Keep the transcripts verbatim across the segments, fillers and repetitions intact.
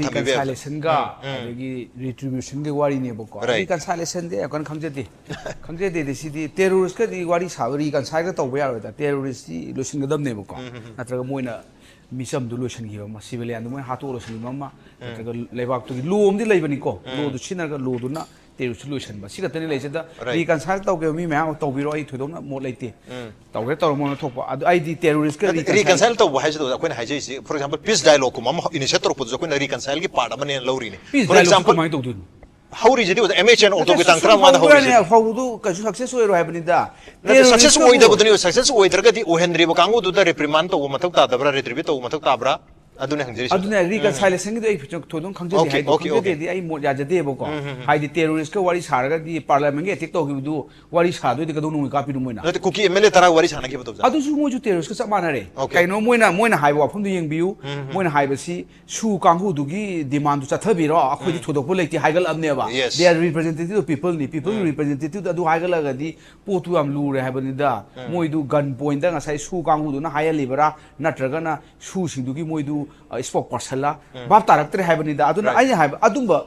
ꯊꯝꯕꯤꯕ ꯌꯥꯏ꯫ ꯔꯤꯀꯟꯁꯥꯏꯂꯦꯁꯟꯒ ꯑꯗꯒꯤ ꯔꯤꯇ꯭ꯔꯤꯕ꯭ꯌꯨꯁꯟꯒꯤ ꯋꯥꯔꯤꯅꯦꯕꯀꯣ꯫ ꯔꯥꯏꯠ꯫ ꯔꯤꯀꯟꯁꯥꯏꯂꯦꯁꯟꯗꯤ ꯌꯥꯝ ꯀꯟꯅ ꯈꯪꯖꯗꯦ꯫ ꯈꯪꯖꯗꯦꯗꯤ ꯁꯤꯗꯤ ꯇꯦꯔꯣꯔꯤꯁꯀꯗꯤ ꯋꯥꯔꯤ ꯁꯥꯕ, ꯔꯤꯀꯟꯁꯥꯏꯜꯒ ꯇꯧꯕ ꯌꯥꯔꯣꯏꯗ꯫ ꯇꯦꯔꯣꯔꯤꯁꯇꯤ ꯂꯣꯏꯁꯤꯟꯒꯗꯕꯅꯦꯕꯀꯣ꯫ ꯅꯠꯇ꯭ꯔꯒ ꯃꯣꯏꯅ ꯃꯤꯆꯝꯗꯨ ꯂꯣꯏꯁꯤꯟꯈꯤꯕ ꯑꯃ, ꯁꯤꯚꯤꯂꯤꯌꯟꯗꯨ ꯃꯣꯏꯅ ꯍꯥꯠꯇꯣꯛꯑ ꯂꯣꯏꯁꯤꯟꯈꯤꯕ ꯑꯃ, ꯅꯠꯇ꯭ꯔꯒ ꯂꯩꯕꯥꯛꯇꯨꯒꯤ ꯂꯣ ꯑꯃꯗꯤ ꯂꯩꯕꯅꯤꯀꯣ꯫ ꯂꯣꯗꯨ ꯁꯤꯖꯤꯟꯅꯔꯒ ꯂꯣꯗꯨꯅ ꯇꯦꯔꯣꯔꯤꯁ ꯂꯣꯏꯁꯤꯟꯕ, ꯁꯤ ꯈꯛꯇꯅꯤ ꯂꯩꯖꯗ꯫ ꯔꯥꯏꯠ꯫ ꯔꯤꯀꯟꯁꯥꯏꯜ ꯇꯧꯒꯦꯕ ꯃꯤ ꯃꯌꯥꯝ ꯑꯃ ꯇꯧꯕꯤꯔꯣ, ꯑꯩ ꯊꯣꯏꯗꯣꯛꯅ ꯃꯣꯠ ꯂꯩꯇꯦ꯫ ꯇꯧꯒꯦ ꯇꯧꯔꯝꯃꯣꯅ ꯊꯣꯛꯄ꯫ ꯑꯗꯨ ꯑꯩꯗꯤ ꯇꯦꯔꯣꯔꯤꯁꯀ ꯅꯠꯇꯦ, ꯔꯤꯀꯟꯁꯥꯏꯜ ꯔꯤꯀꯟꯁꯥꯏꯜ ꯇꯧꯕ ꯍꯥꯏꯁꯤꯗ ꯑꯩꯈꯣꯏꯅ ꯍꯥꯏꯖꯔꯤꯁꯤ, ꯐꯣꯔ ꯑꯦꯛꯖꯥꯝꯄꯜ, ꯄꯤꯁ ꯗꯥꯏꯂꯣꯒꯀꯨꯝꯕ ꯑꯃ ꯏꯅꯤꯁꯤꯌꯦꯠ ꯇꯧꯔꯛꯄꯗꯨꯁꯨ ꯑꯩꯈꯣꯏꯅ ꯔꯤꯀꯟꯁꯥꯏꯜꯒꯤ ꯄꯥꯔꯠ ꯑꯃꯅꯦꯅ ꯂꯧꯔꯤꯅꯤ꯫ ꯄꯤꯁ ꯐꯣꯔ ꯗꯥꯏꯂꯣꯒ ꯑꯦꯛꯖꯥꯝꯄꯜ, ꯀꯃꯥꯏꯅ ꯇꯧꯗꯣꯏꯅꯣ? ꯍꯧꯔꯤꯁꯤꯗꯤ ꯑꯦꯝ ꯑꯩꯆ ꯑꯦꯟ ꯑꯣꯛꯇꯣꯕꯔꯒꯤ ꯇꯥꯡ ꯁꯨꯝ ꯇꯔꯥꯃꯉꯥꯗ ꯍꯧꯔꯤꯁꯤꯗꯤ꯫ ꯍꯧꯕꯗꯨ ꯀꯩꯁꯨ ꯁꯛꯁꯦꯁ ꯑꯣꯏꯔꯣꯏ ꯍꯥꯏꯕꯅꯤꯗ꯫ ꯅꯠꯇꯦ, ꯁꯛꯁꯦꯁ ꯇꯦꯔꯣꯔꯤꯁꯇꯕꯨ ꯑꯣꯏꯗꯕꯗꯨꯅꯤ꯫ ꯁꯛꯁꯦꯁ ꯑꯣꯏꯗ꯭ꯔꯒꯗꯤ ꯑꯣꯏꯍꯟꯗ꯭ꯔꯤꯕ ꯀꯥꯡꯕꯨꯗꯨꯗ ꯔꯤꯄ꯭ꯔꯤꯃꯥꯟ ꯇꯧꯕ ꯃꯊꯧ ꯇꯥꯗꯕ꯭ꯔꯥ, ꯔꯤꯇ꯭ꯔꯤꯕ꯭ꯌꯨꯠ ꯇꯧꯕ ꯃꯊꯧ ꯇꯥꯕ꯭ꯔꯥ? ꯑꯗꯨꯅꯦ ꯍꯪꯖꯔꯤꯁꯦ꯫ ꯑꯗꯨꯅ ꯔꯤꯀꯟꯁꯥꯏꯂꯦꯁꯟꯒꯤꯗꯤ ꯑꯩ ꯊꯣꯏꯗꯣꯛ ꯈꯪꯖꯗꯦ ꯑꯣꯀꯦ, ꯍꯥꯏꯗꯣ꯫ Okay, okay. ꯈꯪꯖꯗꯦꯗꯤ ꯑꯩ ꯃꯣꯠ ꯌꯥꯖꯗꯦꯕꯀꯣ꯫ ꯍꯥꯏꯗꯤ ꯇꯦꯔꯣꯔꯤꯁꯀ ꯋꯥꯔꯤ ꯁꯥꯔꯒꯗꯤ ꯄꯥꯔꯂꯤꯌꯥꯃꯦꯟꯒꯤ ꯑꯦꯇꯦꯛ ꯇꯧꯈꯤꯕꯗꯨ ꯋꯥꯔꯤ ꯁꯥꯗꯣꯏꯗꯤ ꯀꯩꯗꯧ ꯅꯣꯡꯃꯩ ꯀꯥꯞꯄꯤꯅꯣ ꯃꯣꯏꯅ? ꯅꯠꯇꯦ, ꯀꯨꯀꯤ ꯑꯦꯝ ꯑꯦꯜ ꯑꯦ ꯇꯔꯥ ꯋꯥꯔꯤ ꯁꯥꯟꯅꯈꯤꯕꯗꯣ ꯑꯣꯖꯥ꯫ ꯑꯗꯨꯁꯨ ꯃꯣꯏꯁꯨ ꯇꯦꯔꯣꯔꯤꯁꯀ ꯆꯞ ꯃꯥꯟꯅꯔꯦ꯫ ꯑꯣꯀꯦ꯫ ꯀꯩꯅꯣ ꯃꯣꯏꯅ, ꯃꯣꯏꯅ ꯍꯥꯏꯕ ꯋꯥꯐꯝꯗꯨ ꯌꯦꯡꯕꯤꯌꯨ꯫ ꯃꯣꯏꯅ ꯍꯥꯏꯕꯁꯤ ꯁꯨ ꯀꯥꯡꯕꯨꯗꯨꯒꯤ ꯗꯤꯃꯥꯟꯗꯨ ꯆꯠꯊꯕꯤꯔꯣ, ꯑꯩꯈꯣꯏꯗꯤ ꯊꯣꯏꯗꯣꯛꯄ ꯂꯩꯇꯦ ꯍꯥꯏꯒꯠꯂꯕꯅꯦꯕ꯫ Yes. They are representative of people ꯅꯤ, ꯄꯤꯄꯜꯒꯤ ꯔꯤꯄ꯭ꯔꯖꯦꯟꯇꯦꯇꯤꯚ ꯑꯗꯨ ꯍꯥꯏꯒꯠꯂꯒꯗꯤ ꯄꯣꯠꯇꯨ ꯌꯥꯝ ꯂꯨꯔꯦ ꯍꯥꯏꯕꯅꯤꯗ꯫ ꯃꯣꯏꯗꯨ ꯒꯟ ꯄꯣꯏꯟꯗ ꯉꯁꯥꯏ ꯁꯨ ꯀꯥꯡꯕꯨꯗꯨꯅ ꯍꯥꯏꯍꯜꯂꯤꯕꯔꯥ, ꯅꯠꯇ꯭ꯔꯒꯅ ꯁꯨꯁꯤꯡꯗꯨꯒꯤ ꯃꯣꯏꯗꯨ ꯁ꯭ꯄꯣꯛ ꯄꯥꯔꯁꯟꯂ, ꯚꯥꯞ ꯇꯥꯔꯛꯇ꯭ꯔꯦ ꯍꯥꯏꯕꯅꯤꯗ꯫ ꯑꯗꯨꯅ ꯔꯥꯏꯠ꯫ ꯑꯩꯅ ꯍꯥꯏꯕ ꯑꯗꯨꯝꯕ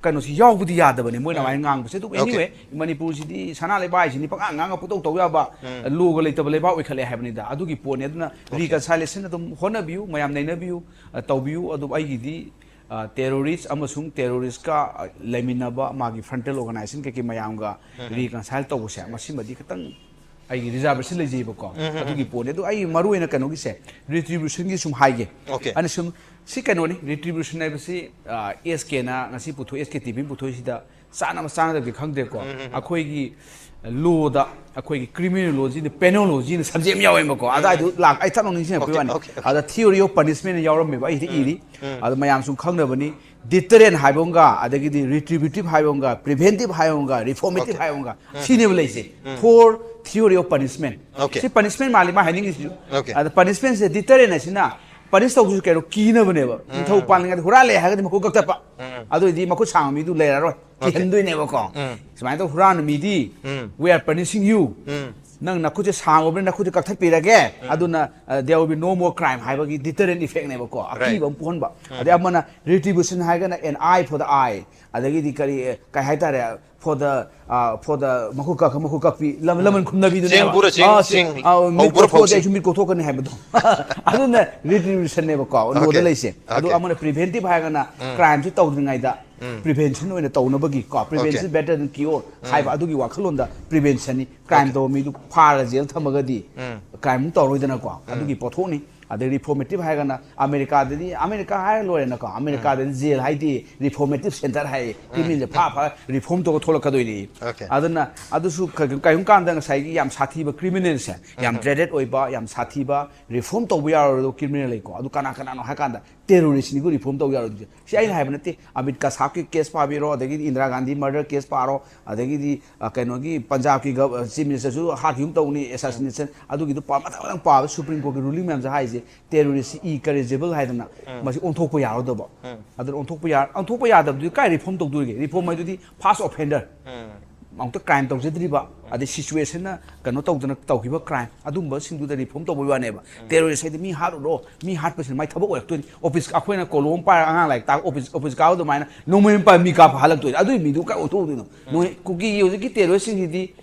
ꯀꯩꯅꯣꯁꯤ ꯌꯥꯎꯕꯗꯤ ꯌꯥꯗꯕꯅꯤ ꯃꯣꯏꯅ ꯑꯗꯨꯃꯥꯏꯅ ꯉꯥꯡꯕꯁꯦ꯫ ꯑꯗꯨꯕꯨ ꯑꯣꯀꯦ꯫ Anyway, ꯃꯅꯤꯄꯨꯔꯁꯤꯗꯤ ꯁꯅꯥ ꯂꯩꯕꯥꯛ ꯍꯥꯏꯁꯤꯅꯤ, ꯄꯉꯥꯡ ꯉꯥꯡꯉ ꯄꯨꯡꯇꯧ ꯇꯧ ꯌꯥꯕ, ꯂꯣꯒ ꯂꯩꯇꯕ ꯂꯩꯕꯥꯛ ꯑꯣꯏꯈꯠꯂꯦ ꯍꯥꯏꯕꯅꯤꯗ꯫ ꯑꯗꯨꯒꯤ ꯄꯣꯠꯅꯤ꯫ ꯑꯗꯨꯅ ꯑꯣꯀꯦ꯫ ꯔꯤꯀꯟꯁꯥꯏꯂꯦꯁꯟ ꯑꯗꯨꯝ ꯍꯣꯠꯅꯕꯤꯌꯨ, ꯃꯌꯥꯝ ꯅꯩꯅꯕꯤꯌꯨ, ꯑ, ꯇꯧꯕꯤꯌꯨ꯫ ꯑꯗꯨꯕꯨ ꯑꯩꯒꯤꯗꯤ, ꯑ, ꯇꯦꯔꯣꯔꯤꯁ ꯑꯃꯁꯨꯡ ꯇꯦꯔꯣꯔꯤꯁꯀ, ꯑ, ꯂꯩꯃꯤꯟꯅꯕ ꯃꯥꯒꯤ ꯐ꯭ꯔꯟꯇꯦꯜ ꯑꯣꯔꯒꯅꯥꯏꯖꯦꯁꯟ ꯀꯩꯀꯩ ꯃꯌꯥꯝꯒ ꯔꯤꯀꯟꯁꯥꯏꯜ ꯇꯧꯕꯁꯦ, ꯃꯁꯤꯃꯗꯤ ꯈꯤꯇꯪ ꯑꯩꯒꯤ ꯔꯤꯖꯥꯔꯕꯦꯁꯟ ꯂꯩꯖꯩꯕꯀꯣ꯫ ꯑꯗꯨꯒꯤ ꯄꯣꯠꯅꯤ꯫ ꯑꯗꯨ ꯑꯩ ꯃꯔꯨ ꯑꯣꯏꯅ ꯀꯩꯅꯣꯒꯤꯁꯦ, ꯔꯤꯇ꯭ꯔꯤꯕ꯭ꯌꯨꯁꯟꯒꯤ ꯁꯨꯝ ꯍꯥꯏꯒꯦ꯫ ꯑꯣꯀꯦ꯫ ꯑꯩꯅ ꯁꯨꯝ, ꯁꯤ ꯀꯩꯅꯣꯅꯤ, ꯔꯤꯇ꯭ꯔꯤꯕ꯭ꯌꯨꯁꯟ ꯍꯥꯏꯕꯁꯤ, ꯑ, ꯑꯦꯁ ꯀꯦꯅ ꯉꯁꯤ ꯄꯨꯊꯣꯛ-, ꯑꯦꯁ ꯀꯦ ꯇꯤ ꯚꯤꯅ ꯄꯨꯊꯣꯛꯏꯁꯤꯗ ꯆꯥꯅꯕ ꯆꯥꯅꯗꯕꯗꯤ ꯈꯪꯗꯦꯀꯣ꯫ ꯑꯩꯈꯣꯏꯒꯤ ꯂꯣꯗ, ꯑꯩꯈꯣꯏꯒꯤ ꯀ꯭ꯔꯤꯃꯤꯅꯣꯂꯣꯖꯤꯅ, ꯄꯦꯅꯣꯂꯣꯖꯤꯅ ꯁꯕꯖꯦꯛ ꯑꯃ ꯌꯥꯎꯋꯦꯕꯀꯣ꯫ ꯑꯗꯥꯏꯗꯨ ꯂꯥꯛ-, ꯑꯩ ꯊꯛ ꯅꯣꯡ ꯅꯤꯡꯁꯤꯡꯉꯛꯄꯩ ꯑꯣꯀꯦ, ꯋꯥꯅꯤ꯫ Okay, okay. ꯑꯗ theory of punishment ꯌꯥꯎꯔꯝꯃꯦꯕ, ꯑꯩ ꯍꯦꯛꯇ ꯏꯔꯤ꯫ ꯑꯗ ꯃꯌꯥꯝ ꯁꯨꯝ ꯈꯪꯅꯕꯅꯤ, ꯗꯤꯇꯔꯦꯟ ꯍꯥꯏꯕ ꯑꯃꯒ, ꯑꯗꯒꯤꯗꯤ ꯔꯤꯇ꯭ꯔꯤꯕ꯭ꯌꯨꯇꯤꯚ ꯍꯥꯏꯕ ꯑꯃꯒ, ꯄ꯭ꯔꯤꯚꯦꯟꯇꯤꯚ ꯍꯥꯏꯕ ꯑꯃꯒ, ꯔꯤꯐꯣꯔꯃꯦꯇꯤꯚ ꯑꯣꯀꯦ꯫ ꯍꯥꯏꯕ ꯑꯃꯒ, ꯁꯤꯅꯦꯕ ꯂꯩꯁꯦ꯫ Four theory of punishment꯫ Okay. ꯁꯤ ꯄꯅꯤꯁꯃꯦꯟ ꯃꯥꯜꯂꯤ ꯃꯥ ꯍꯥꯏꯅꯤꯡꯉꯤꯁꯤꯁꯨ꯫ ꯑꯣꯀꯦ꯫ ꯑꯗ ꯄꯅꯤꯁꯃꯦꯟꯁꯦ, ꯗꯤꯇꯔꯦꯟ ꯍꯥꯏꯁꯤꯅ ꯄꯅꯤꯁ ꯇꯧꯕꯁꯨ ꯀꯩꯅꯣ, ꯀꯤꯅꯕꯅꯦꯕ꯫ ꯅꯤꯡꯊꯧ ꯄꯥꯜꯂꯤꯉꯩꯗ ꯍꯨꯔꯥꯜꯂꯦ ꯍꯥꯏꯔꯒꯗꯤ ꯃꯈꯨꯠ ꯀꯛꯊꯠꯄ꯫ ꯑꯗꯨꯑꯣꯏꯗꯤ ꯃꯈꯨꯠ ꯁꯥꯡꯕ ꯃꯤꯗꯨ ꯂꯩꯔꯔꯣꯏ꯫ ꯀꯤꯍꯟꯗꯣꯏꯅꯦꯕꯀꯣ꯫ ꯁꯨꯃꯥꯏꯅ ꯇꯧ, ꯍꯨꯔꯥꯟꯕ ꯃꯤꯗꯤ, "We are punishing you." ꯅꯪ ꯅꯈꯨꯠꯁꯦ ꯁꯥꯡꯉꯕꯅꯤꯅ ꯅꯈꯨꯠꯁꯦ ꯀꯛꯊꯠꯄꯤꯔꯒꯦ꯫ ꯑꯗꯨꯅ, uh, "There will be no more crime" ꯍꯥꯏꯕꯒꯤ deterrent effectꯅꯦꯕꯀꯣ, ꯑꯀꯤꯕ ꯑꯃ ꯄꯣꯛꯍꯟꯕ꯫ ꯑꯗꯩ ꯑꯃꯅ retribution ꯍꯥꯏꯔꯒꯅ an eye for the eye, ꯑꯗꯒꯤꯗꯤ ꯀꯔꯤ, ꯀꯩ ꯍꯥꯏꯇꯥꯔꯦ, for the, uh, for the ꯃꯈꯨꯠ ꯀꯛ ꯃꯈꯨꯠ ꯀꯛꯄꯤ, ꯂꯃꯟ, ꯂꯃꯟ ꯈꯨꯝꯅꯕꯤꯗꯨꯅꯦꯕ꯫ ꯆꯦꯡ ꯄꯨꯔ ꯆꯦꯡ, ꯑꯥ, ꯆꯦꯡ, ꯑꯥ, ꯃꯤꯠ ꯍꯧꯕ꯭ꯔ ꯐꯧ ꯀꯛꯊꯣꯛꯑꯗꯤ ꯆꯦꯡ꯫ ꯑꯩꯁꯨ ꯃꯤꯠ ꯀꯣꯛꯊꯣꯛꯀꯅꯤ ꯍꯥꯏꯕꯗꯣ꯫ ꯑꯗꯨꯅ retributionꯅꯦꯕꯀꯣ, ꯂꯣꯗ ꯂꯩꯁꯦ꯫ ꯑꯗꯨ ꯑꯃꯅ preventiveꯍꯥꯏꯔꯒꯅ crimeꯁꯦ ꯇꯧꯗ꯭ꯔꯤꯉꯩꯗ prevention ꯑꯣꯏꯅ ꯇꯧꯅꯕꯒꯤ ꯀꯣ, "Prevention is better than cure" ꯍꯥꯏꯕ ꯑꯗꯨꯒꯤ ꯋꯥꯈꯜꯂꯣꯟꯗ preventionꯅꯤ꯫ Crime ꯇꯧꯕ ꯃꯤꯗꯨ ꯐꯥꯔꯒ ꯖꯦꯜ ꯊꯝꯃꯒꯗꯤ crime ꯑꯃꯨꯛ ꯇꯧꯔꯣꯏꯗꯅꯀꯣ, ꯑꯗꯨꯒꯤ ꯄꯣꯠꯊꯣꯛꯅꯤ꯫ ꯑꯗꯩ reformative ꯍꯥꯏꯔꯒꯅ ꯑꯃꯦꯔꯤꯀꯥꯗꯗꯤ, ꯑꯃꯦꯔꯤꯀꯥ ꯍꯥꯏꯔ ꯂꯣꯏꯔꯦꯅꯀꯣ, ꯑꯃꯦꯔꯤꯀꯥꯗꯗꯤ ꯖꯦꯜ ꯍꯥꯏꯗꯤ reformative center ꯍꯥꯏ, criminalꯁꯦ ꯐꯥ ꯐꯥ reform ꯇꯧꯔ ꯊꯣꯛꯂꯛꯀꯗꯣꯏꯅꯤ꯫ ꯑꯗꯨꯅ ꯑꯗꯨꯁꯨ ꯀ-, ꯀꯔꯤꯒꯨꯝꯕ ꯀꯥꯟꯗ ꯉꯁꯥꯏꯒꯤ ꯌꯥꯝ ꯁꯥꯊꯤꯕ criminalꯁꯦ, ꯌꯥꯝ dreaded ꯑꯣꯏꯕ, ꯌꯌꯥꯝ ꯁꯥꯊꯤꯕ, reform ꯇꯧꯕ ꯌꯥꯔꯣꯏꯗꯕ criminal ꯂꯩꯀꯣ꯫ ꯑꯗꯨ ꯀꯅꯥ ꯀꯅꯥꯅꯣ ꯍꯥꯏ ꯀꯥꯟꯗ terroristꯅꯤꯀꯣ reform ꯇꯧꯕ ꯌꯥꯔꯣꯏꯗꯣꯏꯁꯦ꯫ ꯁꯤ ꯑꯩꯅ ꯍꯥꯏꯕ ꯅꯠꯇꯦ, ꯑꯃꯤꯠ ꯀꯁꯥꯞꯀꯤ case ꯄꯥꯕꯤꯔꯣ, ꯑꯗꯒꯤꯗꯤ ꯏꯟꯗꯤꯔꯥ ꯒꯥꯟꯙꯤ murder case ꯄꯥꯔꯣ, ꯑꯗꯒꯤꯗꯤ, ꯑ, ꯀꯩꯅꯣꯒꯤ ꯄꯟꯖꯥꯕꯀꯤ gov-, chief ministerꯁꯨ ꯍꯥꯠꯈꯤꯒꯨꯝ ꯇꯧꯕꯅꯤ, assassination, ꯑꯗꯨꯒꯤꯗꯨ ꯄꯥ-, ꯃꯊꯪ ꯃꯊꯪ ꯄꯥꯕ꯫ Supreme Courtꯀꯤ ruling ꯃꯌꯥꯝꯁꯦ ꯍꯥꯏꯁꯦ terrorist irreversible ꯍꯥꯏꯗꯅ ꯃꯁꯤ ꯑꯣꯟꯊꯣꯛꯄ ꯌꯥꯔꯣꯏꯗꯕ꯫ ꯑꯗꯨꯅ ꯑꯣꯟꯊꯣꯛꯄ ꯌꯥ-, ꯑꯣꯟꯊꯣꯛꯄ ꯌꯥꯗꯕꯗꯨꯗꯤ ꯀꯥꯏ reform ꯇꯧꯗꯣꯔꯤꯒꯦ? Reform ꯍꯥꯏꯗꯨꯗꯤ first offender꯫ ꯑꯃꯨꯛꯇ crime ꯇꯧꯖꯗ꯭ꯔꯤꯕ, ꯑꯗꯩ situationꯅ ꯀꯩꯅꯣ ꯇꯧꯗꯅ ꯇꯧꯈꯤꯕ crime ꯑꯗꯨꯝꯕꯁꯤꯡꯗꯨꯗ reform ꯇꯧꯕꯒꯤ ꯋꯥꯅꯦꯕ꯫ Terrorist ꯍꯥꯏꯗꯤ ꯃꯤ ꯍꯥꯠꯂꯨꯔꯣ, ꯃꯤ ꯍꯥꯠꯄꯁꯤꯅ ꯃꯥꯏ ꯊꯕꯛ ꯑꯣꯏꯔꯛꯇꯣꯏꯅꯤ꯫ Office, ꯑꯩꯈꯣꯏꯅ ꯀꯣꯂꯣꯝ ꯄꯥꯏꯔꯒ ꯑꯉꯥꯡ ꯂꯥꯏꯔꯤꯛ ꯇꯥꯛ office, office ꯀꯥꯕ ꯑꯗꯨꯃꯥꯏꯅ ꯅꯣꯡꯃꯩ ꯑꯃ ꯄꯥꯏꯔꯒ ꯃꯤ ꯀꯥꯞꯄ ꯍꯥꯠꯂꯛꯇꯣꯏꯅꯤ꯫ ꯑꯗꯨꯒꯤ ꯃꯤꯗꯨ ꯀꯥꯏ ꯑꯣꯟꯊꯣꯛꯎꯗꯣꯏꯅꯣ? ꯅꯣꯏ ꯀꯨꯀꯤꯒꯤ ꯍꯧꯖꯤꯛꯀꯤ terroristꯁꯤꯡꯁꯤꯗꯤ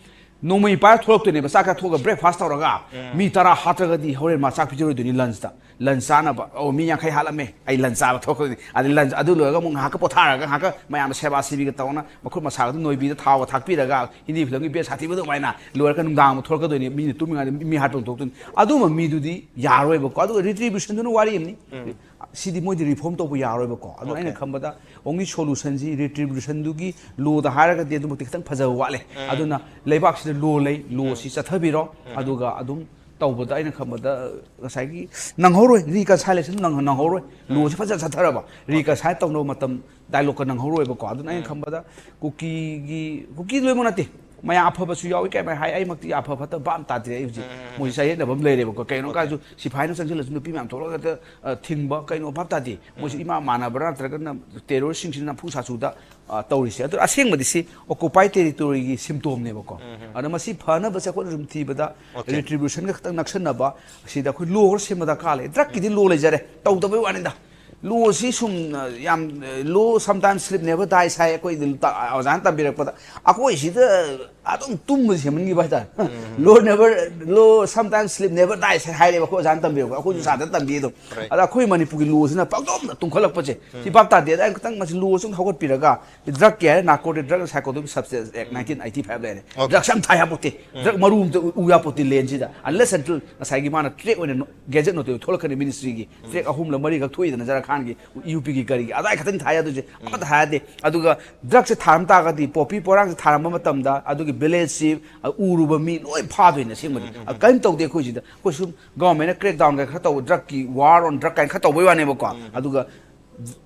ꯅꯣꯡꯃꯩ ꯄꯥꯏꯔ ꯊꯣꯛꯂꯛꯇꯣꯏꯅꯦꯕ, ꯆꯥꯛ ꯆꯥꯊꯣꯛꯑꯒ breakfast ꯇꯧꯔꯒ꯫ ꯃꯤ ꯇꯔꯥ ꯍꯥꯠꯇ꯭ꯔꯒꯗꯤ ꯍꯣꯔꯦꯟ ꯃꯥ ꯆꯥꯛ ꯄꯤꯖꯔꯣꯏꯗꯣꯏꯅꯤ, lunchꯇ꯫ Lunch ꯆꯥꯅꯕ꯫ "ꯑꯣ, ꯃꯤ ꯌꯥꯡꯈꯩ ꯍꯥꯠꯂꯝꯃꯦ, ꯑꯩ lunch ꯆꯥꯕ ꯊꯣꯛꯈ꯭ꯔꯗꯤ"꯫ ꯑꯗꯩ lunch ꯑꯗꯨ ꯂꯣꯏꯔꯒ ꯑꯃꯨꯛ ꯉꯥꯏꯍꯥꯛꯀ ꯄꯣꯊꯥꯔꯒ, ꯉꯥꯏꯍꯥꯛꯀ ꯃꯌꯥꯝꯅ ꯁꯦꯕꯥ ꯁꯤꯕꯤꯒ ꯇꯧꯅ, ꯃꯈꯨꯠ ꯃꯁꯥꯒꯗꯨ ꯅꯣꯏꯕꯤꯗ ꯊꯥꯎꯒ ꯊꯥꯛꯄꯤꯔꯒ, ꯍꯤꯟꯗꯤ filmꯒꯤ best ꯁꯥꯊꯤꯕ ꯑꯗꯨꯃꯥꯏꯅ ꯂꯣꯏꯔꯒ ꯅꯨꯡꯗꯥꯡ ꯑꯃꯨꯛ ꯊꯣꯛꯂꯛꯀꯗꯣꯏꯅꯤ, ꯃꯤꯅ ꯇꯨꯝꯃꯤꯉꯩꯗ ꯃꯤ ꯍꯥꯠꯄ ꯑꯃꯨꯛ ꯊꯣꯛꯇꯣꯏꯅꯤ꯫ ꯑꯗꯨꯝꯕ ꯃꯤꯗꯨꯗꯤ ꯌꯥꯔꯣꯏꯕꯀꯣ꯫ ꯑꯗꯨꯒ retributionꯗꯨꯅ ꯋꯥꯔꯤ ꯑꯃꯅꯤ꯫ ꯁꯤꯗꯤ ꯃꯣꯏꯗꯤ reform ꯇꯧꯕ ꯌꯥꯔꯣꯏꯕꯀꯣ꯫ ꯑꯗꯨꯅ ꯑꯩꯅ ꯈꯟꯕꯗ only solutionꯁꯤ retributionꯗꯨꯒꯤ lawꯗ ꯍꯥꯏꯔꯒꯗꯤ ꯑꯗꯨꯃꯛꯇꯤ ꯈꯤꯇꯪ ꯐꯖꯕ ꯋꯥꯠꯂꯦ꯫ ꯑꯗꯨꯅ ꯂꯩꯕꯥꯛꯁꯤꯗ law ꯂꯩ, lawꯁꯤ ꯆꯠꯊꯕꯤꯔꯣ꯫ ꯑꯗꯨꯒ ꯑꯗꯨꯝ ꯇꯧꯕꯗ ꯑꯩꯅ ꯈꯟꯕꯗ ꯉꯁꯥꯏꯒꯤ ꯅꯪꯍꯧꯔꯣꯏ, reconciliation ꯅꯪ-, ꯅꯪꯍꯧꯔꯣꯏ꯫ Lawꯁꯤ ꯐꯖꯅ ꯆꯠꯊꯔꯕ, reconcile ꯇꯧꯅꯕ ꯃꯇꯝ dialogueꯀ ꯅꯪꯍꯧꯔꯣꯏꯕꯀꯣ꯫ ꯑꯗꯨꯅ ꯑꯩꯅ ꯈꯟꯕꯗ ꯀꯨꯀꯤꯒꯤ, ꯀꯨꯀꯤ ꯂꯣꯏꯅꯃꯛ ꯅꯠꯇꯦ, ꯃꯌꯥꯝ ꯑꯐꯕꯁꯨ ꯌꯥꯎꯏ ꯀꯩ ꯍꯥꯏ, ꯑꯩꯃꯛꯇꯤ ꯑꯐ ꯐꯠꯇꯕ ꯚꯥꯞ ꯇꯥꯗ꯭ꯔꯦ꯫ ꯑꯩ ꯍꯧꯖꯤꯛ ꯃꯣꯏꯁꯨ ꯆꯌꯦꯠꯅꯕ ꯑꯃ ꯂꯩꯔꯦꯕꯀꯣ꯫ ꯀꯩꯅꯣ ꯀꯥꯏꯁꯨ ꯁꯤꯐꯥꯏꯅ ꯆꯪꯁꯤꯜꯂꯁꯨ ꯅꯨꯄꯤ ꯃꯌꯥꯝ ꯊꯣꯛꯂꯛꯑꯒ ꯍꯦꯛꯇ, ꯑ, ꯊꯤꯡꯕ ꯀꯩꯅꯣ ꯚꯥꯞ ꯇꯥꯗꯦ꯫ ꯃꯣꯏꯁꯨ ꯏꯃꯥ ꯃꯥꯟꯅꯕ꯭ꯔꯥ ꯅꯠꯇ꯭ꯔꯒꯅ ꯇꯦꯔꯣꯔꯤꯁꯁꯤꯡꯁꯤꯅ ꯅꯝꯐꯨ ꯁꯥꯐꯨꯗ, ꯑ, ꯇꯧꯔꯤꯁꯦ? ꯑꯗꯨ ꯑꯁꯦꯡꯕꯗꯤ ꯁꯤ ꯑꯣꯀꯨꯄꯥꯏ ꯇꯦꯔꯤꯇꯣꯔꯤꯒꯤ ꯁꯤꯝꯇꯣꯝꯅꯦꯕꯀꯣ꯫ ꯑꯗꯣ ꯃꯁꯤ ꯐꯅꯕꯁꯦ ꯑꯩꯈꯣꯏꯅ ꯁꯨꯝ ꯊꯤꯕꯗ ꯔꯤꯇ꯭ꯔꯤꯕ꯭ꯌꯨꯁꯟꯒ ꯈꯛꯇꯪ ꯅꯛꯁꯟꯅꯕ, ꯁꯤꯗ ꯑꯩꯈꯣꯏ ꯂꯣ ꯈꯔ ꯁꯦꯝꯕ ꯗꯔꯀꯥꯔ ꯂꯩ꯫ ꯗ꯭ꯔꯛꯀꯤꯗꯤ ꯂꯣ ꯂꯩꯖꯔꯦ, ꯇꯧꯗꯕꯩ ꯋꯥꯅꯤꯗ꯫ ꯂꯣꯁꯤ ꯁꯨꯝ, ꯑ, ꯌꯥꯝ, ꯑ, "Law sometimes sleep never dies" ꯍꯥꯏ ꯑꯩꯈꯣꯏꯗꯤ ꯇ-, ꯑꯣꯖꯥꯅ ꯇꯝꯕꯤꯔꯛꯄꯗ꯫ ꯑꯩꯈꯣꯏ ꯁꯤꯗ ꯑꯗꯨꯝ ꯇꯨꯝꯕ ꯁꯦꯝꯍꯟꯈꯤꯕ ꯍꯥꯏꯇꯥꯔꯦ꯫ "Law never, law sometimes sleep never dies" ꯍꯥꯏꯔꯦꯕ ꯑꯩꯈꯣꯏ ꯑꯣꯖꯥꯅ ꯇꯝꯕꯤꯔꯛꯄ, ꯑꯩꯈꯣꯏꯁꯨ ꯁꯥꯇ꯭ꯔ ꯇꯝꯕꯤ ꯑꯗꯨꯝ꯫ ꯑꯗ ꯑꯩꯈꯣꯏ ꯃꯅꯤꯄꯨꯔꯒꯤ ꯂꯣꯁꯤꯅ ꯄꯪꯇꯨꯝꯗ ꯇꯨꯝꯈꯠꯂꯛꯄꯁꯦ ꯁꯤ ꯚꯥꯞ ꯇꯥꯗꯦ꯫ ꯑꯗ ꯈꯤꯇꯪ ꯃꯁꯤ ꯂꯣꯁꯤ ꯑꯃꯨꯛ ꯍꯧꯒꯠꯄꯤꯔꯒ, ꯗ꯭ꯔꯛꯀꯤ ꯍꯥꯏꯔꯦ, Narcotic Drug and Psychotropic Substance Act nineteen eighty five ꯂꯩꯔꯦ꯫ ꯗ꯭ꯔꯛꯁꯦ ꯌꯥꯝ ꯊꯥ ꯌꯥꯄꯣꯠꯇꯦ꯫ ꯗ꯭ꯔꯛ ꯃꯔꯨ ꯑꯝꯇ ꯎ ꯌꯥꯄꯣꯠꯇꯦ ꯂꯦꯟꯁꯤꯗ꯫ Unless until ꯉꯁꯥꯏꯒꯤ ꯃꯥꯅ ꯇ꯭ꯔꯦꯛ ꯑꯣꯏꯅ ꯒꯦꯖꯦꯠ ꯅꯣꯇꯤꯐꯤꯀꯦꯁꯟ ꯊꯣꯛꯂꯛꯀꯅꯤ ꯃꯤꯅꯤꯁꯇ꯭ꯔꯤꯒꯤ꯫ ꯇ꯭ꯔꯦꯛ ꯑꯍꯨꯝꯂ ꯃꯔꯤꯈꯛ ꯊꯣꯛꯏꯗꯅ ꯖꯔꯥ ꯈꯥꯟꯒꯤ, ꯌꯨ ꯄꯤꯒꯤ ꯀꯔꯤꯒꯤ꯫ ꯑꯗꯥꯏ ꯈꯛꯇꯪ ꯊꯥ ꯌꯥꯗꯣꯏꯁꯦ꯫ ꯑꯃꯠꯇ ꯊꯥ ꯌꯥꯗꯦ꯫ ꯑꯗꯨꯒ ꯗ꯭ꯔꯛꯁꯦ ꯊꯥꯔꯝ ꯇꯥꯔꯒꯗꯤ ꯄꯣꯄꯤ ꯄꯣꯏꯔꯥꯡꯁꯦ ꯊꯥꯔꯝꯕ ꯃꯇꯝꯗ ꯑꯗꯨꯒꯤ ꯚꯤꯂꯦꯖꯁꯤ, ꯑ, ꯎꯔꯨꯕ ꯃꯤ ꯂꯣꯏ ꯐꯥꯗꯣꯏꯅꯦ ꯑꯁꯦꯡꯕꯗꯤ꯫ ꯑ, ꯀꯔꯤꯝ ꯇꯧꯗꯦ ꯑꯩꯈꯣꯏ ꯁꯤꯗ꯫ ꯑꯩꯈꯣꯏ ꯁꯨꯝ ꯒꯚꯔꯟꯃꯦꯟꯠꯅ crackdown ꯈꯔ ꯇꯧꯕ, ꯗ꯭ꯔꯛꯀꯤ war on drug ꯀꯥꯏꯅ ꯈꯔ ꯇꯧꯕꯩ ꯋꯥꯅꯦꯕꯀꯣ꯫ ꯑꯗꯨꯒ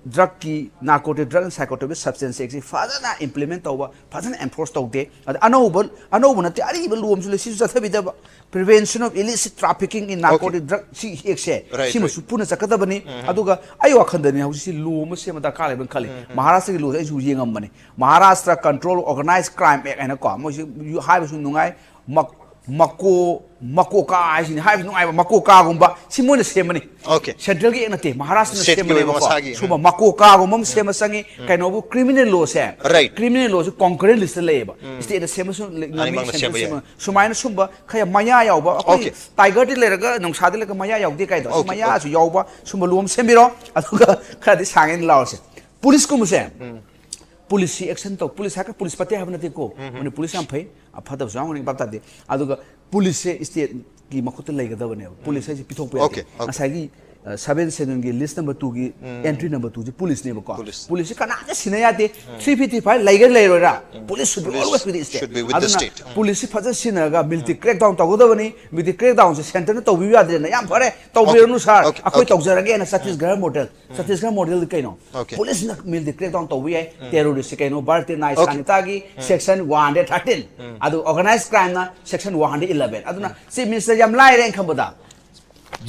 ꯗ꯭ꯔꯛꯀꯤ, Narcotic Drug and Psychotropic Substance Actꯁꯤ ꯐꯖꯅ implement ꯇꯧꯕ, ꯐꯖꯅ enforce ꯇꯧꯗꯦ꯫ ꯑꯗ ꯑꯅꯧꯕ, ꯑꯅꯧꯕ ꯅꯠꯇꯦ, ꯑꯔꯤꯕ ꯂꯣ ꯑꯃꯁꯨ ꯂꯩ, ꯁꯤꯁꯨ ꯆꯠꯊꯕꯤꯗꯕ꯫ Prevention of Illicit Trafficking in Narcotic Drug, ꯁꯤ Actꯁꯦ, ꯁꯤꯃꯁꯨ ꯄꯨꯟꯅ ꯆꯠꯀꯗꯕꯅꯤ꯫ ꯑꯗꯨꯒ ꯑꯩ ꯋꯥꯈꯟꯗꯅꯤ ꯍꯧꯖꯤꯛꯁꯤ ꯂꯣ ꯑꯃ ꯁꯦꯝꯕ ꯗꯔꯀꯥꯔ ꯂꯩꯕꯅ ꯈꯜꯂꯤ꯫ ꯃꯍꯥꯔꯥꯁꯇ꯭ꯔꯒꯤ ꯂꯣꯁꯦ ꯑꯩꯁꯨ ꯌꯦꯡꯉꯝꯕꯅꯤ꯫ Maharashtra Control Organized Crime Act ꯍꯥꯏꯅꯀꯣ, ꯃꯣꯏꯁꯤ ꯌꯨ-, ꯍꯥꯏꯕꯁꯨ ꯅꯨꯡꯉꯥꯏ꯫ ꯃꯛ-, ꯃꯀꯣ-, ꯃꯀꯣꯀꯥ ꯍꯥꯏꯁꯤꯅꯤ, ꯍꯥꯏꯕ ꯅꯨꯡꯉꯥꯏꯕ, ꯃꯀꯣꯀꯥꯒꯨꯝꯕ, ꯁꯤ ꯃꯣꯏꯅ ꯁꯦꯝꯕꯅꯤ꯫ Centralꯒꯤ Act ꯅꯠꯇꯦ, ꯃꯍꯥꯔꯥꯁꯇ꯭ꯔꯅ ꯁꯦꯝꯕꯅꯦꯕꯀꯣ꯫ ꯁꯨꯝꯕ ꯃꯀꯣꯀꯥꯒꯨꯝꯕ ꯑꯃ ꯁꯦꯝꯕ ꯆꯪꯉꯤ꯫ ꯀꯩꯅꯣꯕꯨ criminal lawꯁꯦ, criminal lawꯁꯦ concurrent listꯇ ꯂꯩꯌꯦꯕ꯫ Stateꯅ ꯁꯦꯝꯕꯁꯨ ꯂꯩ-, ꯉꯝꯃꯤ, ꯑꯅꯤꯃꯛꯅ ꯁꯦꯝꯕ ꯁꯦꯝꯕ ꯌꯥꯏ꯫ ꯁꯦꯝꯕ꯫ ꯁꯨꯃꯥꯏꯅ ꯁꯨꯝꯕ ꯈꯔ ꯃꯌꯥ ꯌꯥꯎꯕ, ꯑꯩꯈꯣꯏ tigerꯗꯤ ꯂꯩꯔꯒ ꯅꯣꯡꯁꯥꯗꯤ ꯂꯩꯔꯒ ꯃꯌꯥ ꯌꯥꯎꯗꯦ ꯀꯥꯏꯗꯣ, ꯁꯤ ꯃꯌꯥꯁꯨ ꯌꯥꯎꯕ ꯁꯨꯝꯕ ꯂꯣ ꯑꯃ ꯁꯦꯝꯕꯤꯔꯣ꯫ ꯑꯗꯨꯒ ꯈꯔꯗꯤ ꯁꯥꯡꯉꯦꯅ ꯂꯥꯎꯔꯁꯦ꯫ ꯄꯨꯂꯤꯁꯀꯨꯝꯕꯁꯦ, ꯄꯨꯂꯤꯁꯁꯤ action ꯇꯧ, ꯄꯨꯂꯤꯁ ꯍꯥꯏꯔꯒ ꯄꯨꯂꯤꯁ ꯐꯠꯇꯦ ꯍꯥꯏꯕ ꯅꯠꯇꯦꯀꯣ꯫ ꯃꯣꯏꯅ ꯄꯨꯂꯤꯁ ꯌꯥꯝ ꯐꯩ, ꯑꯐꯠꯇꯕꯁꯨ ꯌꯥꯝ ꯎꯅꯤꯡ ꯄꯥꯛ ꯇꯥꯗꯦ꯫ ꯑꯗꯨꯒ ꯄꯨꯂꯤꯁꯁꯦ stateꯀꯤ ꯃꯈꯨꯠꯇ ꯂꯩꯒꯗꯕꯅꯦꯕ꯫ ꯄꯨꯂꯤꯁ ꯍꯥꯏꯁꯦ ꯄꯤꯊꯣꯛꯄ ꯌꯥꯗꯦ꯫ ꯉꯁꯥꯏꯒꯤ, ꯁꯕꯦꯟ ꯁꯦꯗꯨꯜꯒꯤ ꯂꯤꯁ ꯅꯝꯕꯔ ꯇꯨꯒꯤ ꯑꯦꯟꯇ꯭ꯔꯤ ꯅꯝꯕꯔ ꯇꯨꯁꯤ ꯄꯨꯂꯤꯁꯅꯦꯕꯀꯣ꯫ ꯄꯨꯂꯤꯁ꯫ ꯄꯨꯂꯤꯁꯁꯤ ꯀꯅꯥꯝꯇ ꯁꯤꯟꯅ ꯌꯥꯗꯦ꯫ ꯊ꯭ꯔꯤ ꯐꯤꯐꯇꯤ ꯐꯥꯏꯚ ꯂꯩꯒꯦꯔꯥ ꯂꯩꯔꯣꯏꯔꯥ, police should be always with the state. Should be with the ꯑꯗꯨꯅ state. ꯄꯨꯂꯤꯁꯁꯤ ꯐꯖꯅ ꯁꯤꯟꯅꯔꯒ ꯃꯤꯂꯤꯇꯔꯤ ꯀ꯭ꯔꯦꯛ ꯗꯥꯎꯟ ꯇꯧꯒꯗꯕꯅꯤ꯫ ꯃꯤꯂꯤꯇꯔꯤ ꯀ꯭ꯔꯦꯛ ꯗꯥꯎꯟꯁꯦ ꯁꯦꯟꯇꯔꯅ ꯇꯧꯕꯤꯕ ꯌꯥꯗ꯭ꯔꯦꯅ꯫ ꯌꯥꯝ ꯐꯔꯦ, ꯇꯧꯕꯤꯔꯅꯨ ꯁꯥꯔ, ꯑꯩꯈꯣꯏ ꯇꯧꯖꯔꯒꯦꯅ ꯆꯇꯤꯁꯒꯔ ꯃꯣꯗꯦꯜ꯫ ꯆꯇꯤꯁꯒꯔ ꯃꯣꯗꯦꯜꯗꯤ ꯀꯩꯅꯣ? ꯄꯨꯂꯤꯁꯅ ꯃꯤꯂꯤꯇꯔꯤ ꯀ꯭ꯔꯦꯛ ꯗꯥꯎꯟ ꯇꯧꯕ ꯌꯥꯏ꯫ ꯇꯦꯔꯣꯔꯤꯁꯁꯤ ꯀꯩꯅꯣ? ꯚꯥꯔꯇꯤꯌ ꯅ꯭ꯌꯥꯌ ꯁꯥꯍꯤꯇꯥꯒꯤ ꯁꯦꯛꯁꯟ ꯋꯥꯟ ꯍꯟꯗ꯭ꯔꯦꯗ ꯊꯥꯔꯇꯤꯟ꯫ ꯑꯗꯨ ꯑꯣꯔꯒꯅꯥꯏꯖ ꯀ꯭ꯔꯥꯏꯝꯅ ꯁꯦꯛꯁꯟ ꯋꯥꯟ ꯍꯟꯗ꯭ꯔꯦꯗ ꯏꯂꯚꯦꯟ꯫ ꯑꯗꯨꯅ ꯆꯤꯐ ꯃꯤꯅꯤꯁꯇꯔ ꯌꯥꯝ ꯂꯥꯏꯔꯦ ꯑꯩꯅ ꯈꯟꯕꯗ꯫